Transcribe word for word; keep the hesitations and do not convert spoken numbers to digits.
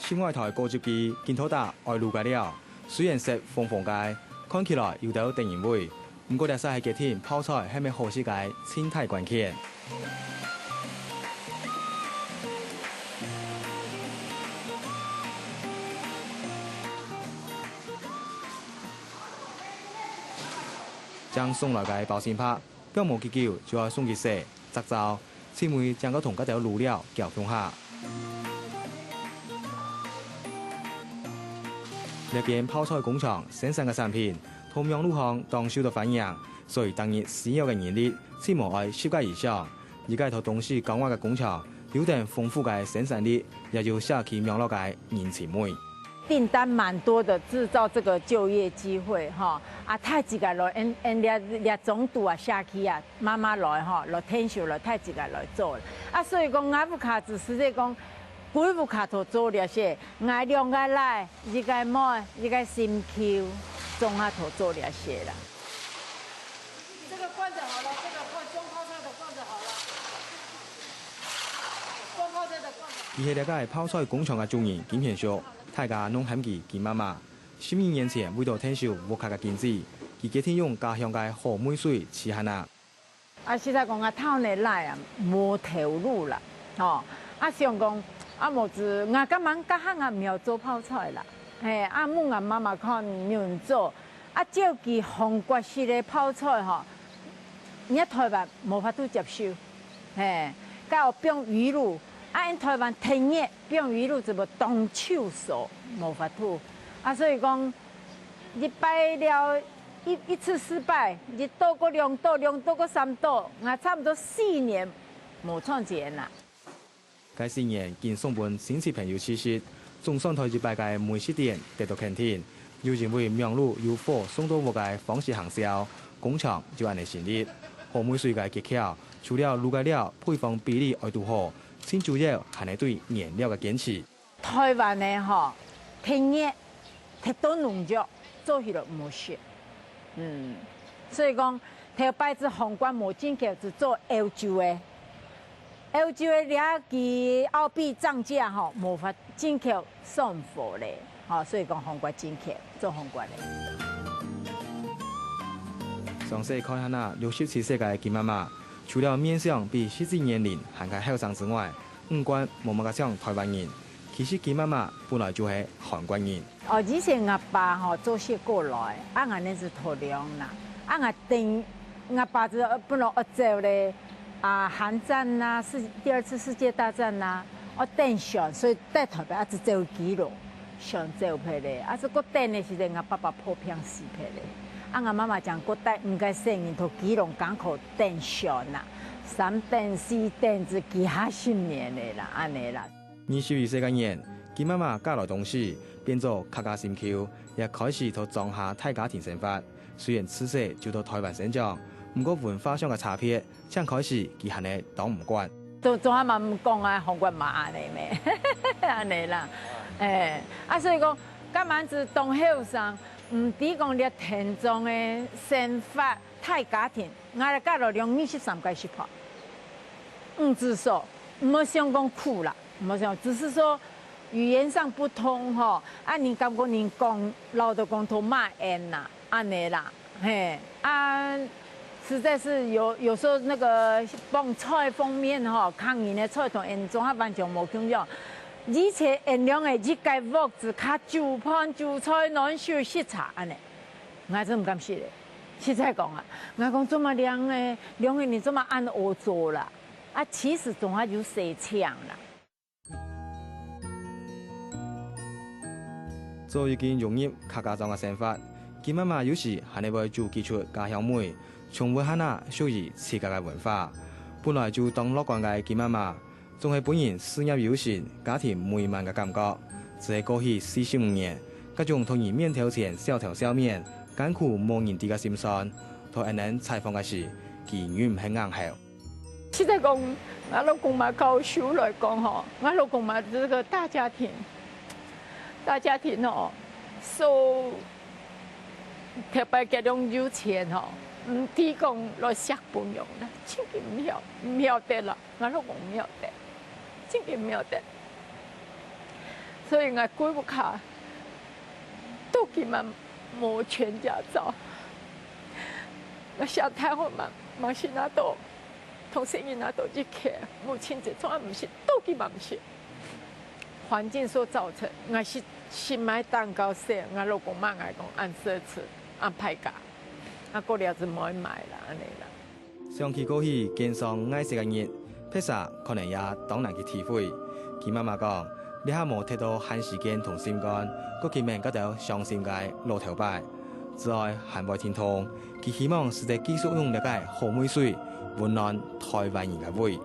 新外台高級機緊到達愛路个了，雖然色紅紅个，看起來有兜得人畏，毋過這儕係決定泡菜係毋係好食个清大關鍵。正送來个包心白，放無幾久就愛送去洗、矺燥，盡尾正過同該兜鹵料攪共下。這間泡菜工場生產个產品，在網路項當受到歡迎，所以逐日需要个人力，起碼愛十個以上。而該在東勢郊外个工場，有等豐富个生產力，也有社區網絡个人情味。訂單蠻多的，製造這個就業機會哈。啊，大自家來，𫣆𫣆這這總督啊，社區啊，媽媽來哈，來𢯭手，來大自家來做。啊，所以講，𠊎屋下就實在講，歸屋下都做這些，𠊎兩個倈，一個妹，一個心臼，總下都做這些啦。這個罐子好了，這個泡，裝泡菜的罐子好了，裝泡菜的罐子。佢係這個泡菜工場个主人金賢淑，大家攏喊佢金媽媽。十二年前，為著𢯭手屋下个經濟，佢決定用家鄉个好味緒試看啊。啊，實在講啊，頭呢倈啊，無頭路啦，吼。啊，想講，啊，無就𠊎今晚家下啊，毋曉做泡菜啦，嘿，啊，問𠊎媽媽看有人做， 啊，照佢韓國式个泡菜吼，若台灣無法度接受，嘿，該愛放魚露，啊，𫣆台灣天然放魚露，就無當臭臊，無法度。啊，所以講，一擺了，一一次失敗，一倒過兩倒，兩倒過三倒，𠊎差毋多四年無賺錢啦。 該四年緊送分親戚朋友試食，總算在一擺个美食店得到肯定，又因為網路有貨送到屋个方式行銷，工場就恁呢成立。好味緒个訣竅，除了滷个料配方比例愛堵好，盡主要還係對原料个堅持。台灣个吼，天然，忒多農藥，做起來毋好食。嗯，所以講，頭擺子韓國無進口，就做歐洲个。 歐洲个這支澳幣漲價吼，無法進口送貨咧，吼，所以講韓國進口，做韓國个。詳細看下啊，六十七歲个金媽媽，除了面相比實際年齡還較後生之外，五官無麼个像台灣人。其實金媽媽本來就係韓國人。 哦，以前𠊎爸吼做事過來，啊，𠊎呢就頭兩啦。啊，𠊎等，𠊎爸就本來愛走咧，啊，韓戰啦，世，第二次世界大戰啦，愛等船，所以在台北啊，就走基隆，船走忒咧。啊，就過等个時節，𠊎爸爸破病死忒咧。啊，𠊎媽媽講，過帶五個細人到基隆港口等船啦，三等四等就幾下十年咧啦，恁呢啦。 二十一歲个年，金媽媽嫁來東勢，變做客家心臼，也開始在莊下大家庭生活。雖然自細就在台灣成長，毋過文化上个差別，正開始佢還係當毋慣。都總還嘛毋講啊，韓國嘛恁呢咩，恁呢啦，哎，啊，所以講，今滿子當後生，毋知講這天中个生活大家庭，𠊎嫁來兩二十三個時節，毋知所，毋好想講苦啦。 無想，只是說語言上不通吼，啊，你感覺你講，老的講都罵人啦，恁呢啦，嘿，啊，實在是有，有時候那個放菜方面吼，看人的菜同人種啊完全無共樣。以前人兩個一個屋子，較煮飯、煮菜、暖水、食茶恁呢，𠊎真毋敢食咧。實在講啊，𠊎講做麼兩個，兩個人做麼恁惡做啦？啊，其實總還有細嗆啦。 早已經融入客家庄个生活，金媽媽有時還係會煮幾出家鄉味，重溫下啊屬於自家个文化。本來就當樂觀个金媽媽，總係分人事業有成、家庭美滿个感覺。只係過去四十五年，該種在人面頭前笑頭笑面、艱苦無人知个心酸，在𫣆等採訪个時，佢忍毋核硬吼。 實在講，𠊎老公嘛較輸來講吼，𠊎老公嘛這個大家庭，大家庭吼，受特別這種有錢吼，毋知講來惜餔娘啦，真經毋曉，毋曉得啦，𠊎老公毋曉得，真經毋曉得。所以𠊎歸屋下，到今嘛無全家照。𠊎寫大學嘛，嘛是拿到，同時也拿到一個母親節，從來毋識，到今嘛毋識。環境所造成，𠊎係，係買蛋糕食，𠊎老公罵𠊎講恁奢侈，恁敗家，啊，過了就無愛買啦，恁呢啦。 想起過去經常挨食个日，別儕可能也當難去體會。佢媽媽講，這下無忒多閒時間同心肝，過去面該兜傷心个老頭擺，只愛還會停動。佢希望使得繼續用這個好味緒，溫暖台灣人个胃。